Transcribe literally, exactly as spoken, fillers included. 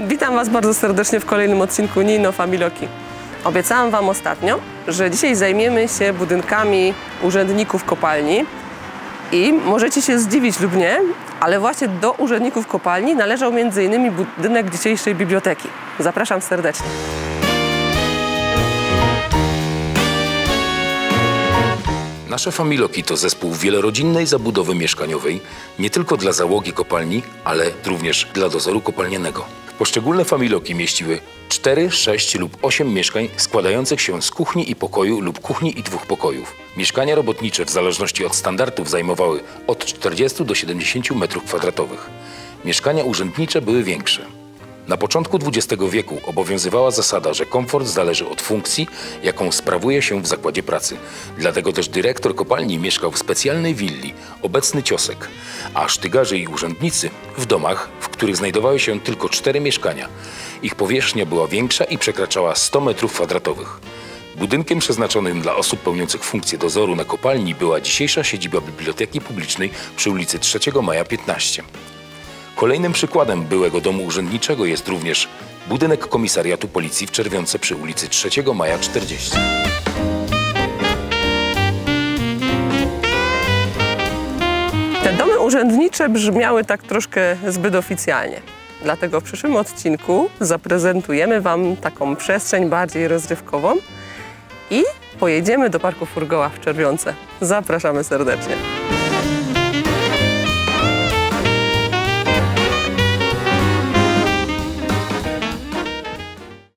Witam Was bardzo serdecznie w kolejnym odcinku Nino Familoki. Obiecałam Wam ostatnio, że dzisiaj zajmiemy się budynkami urzędników kopalni i możecie się zdziwić lub nie, ale właśnie do urzędników kopalni należał między innymi budynek dzisiejszej biblioteki. Zapraszam serdecznie. Nasze Familoki to zespół wielorodzinnej zabudowy mieszkaniowej, nie tylko dla załogi kopalni, ale również dla dozoru kopalnianego. Poszczególne Familoki mieściły cztery, sześć lub osiem mieszkań składających się z kuchni i pokoju lub kuchni i dwóch pokojów. Mieszkania robotnicze w zależności od standardów zajmowały od czterdziestu do siedemdziesięciu metrów kwadratowych. Mieszkania urzędnicze były większe. Na początku dwudziestego wieku obowiązywała zasada, że komfort zależy od funkcji, jaką sprawuje się w zakładzie pracy. Dlatego też dyrektor kopalni mieszkał w specjalnej willi, obecny Ciosek, a sztygarze i urzędnicy w domach, w których znajdowały się tylko cztery mieszkania. Ich powierzchnia była większa i przekraczała sto metrów kwadratowych. Budynkiem przeznaczonym dla osób pełniących funkcję dozoru na kopalni była dzisiejsza siedziba Biblioteki Publicznej przy ulicy trzeciego Maja piętnaście. Kolejnym przykładem byłego domu urzędniczego jest również budynek komisariatu policji w Czerwionce przy ulicy trzeciego Maja czterdzieści. Te domy urzędnicze brzmiały tak troszkę zbyt oficjalnie. Dlatego w przyszłym odcinku zaprezentujemy Wam taką przestrzeń bardziej rozrywkową i pojedziemy do Parku Furgoła w Czerwionce. Zapraszamy serdecznie.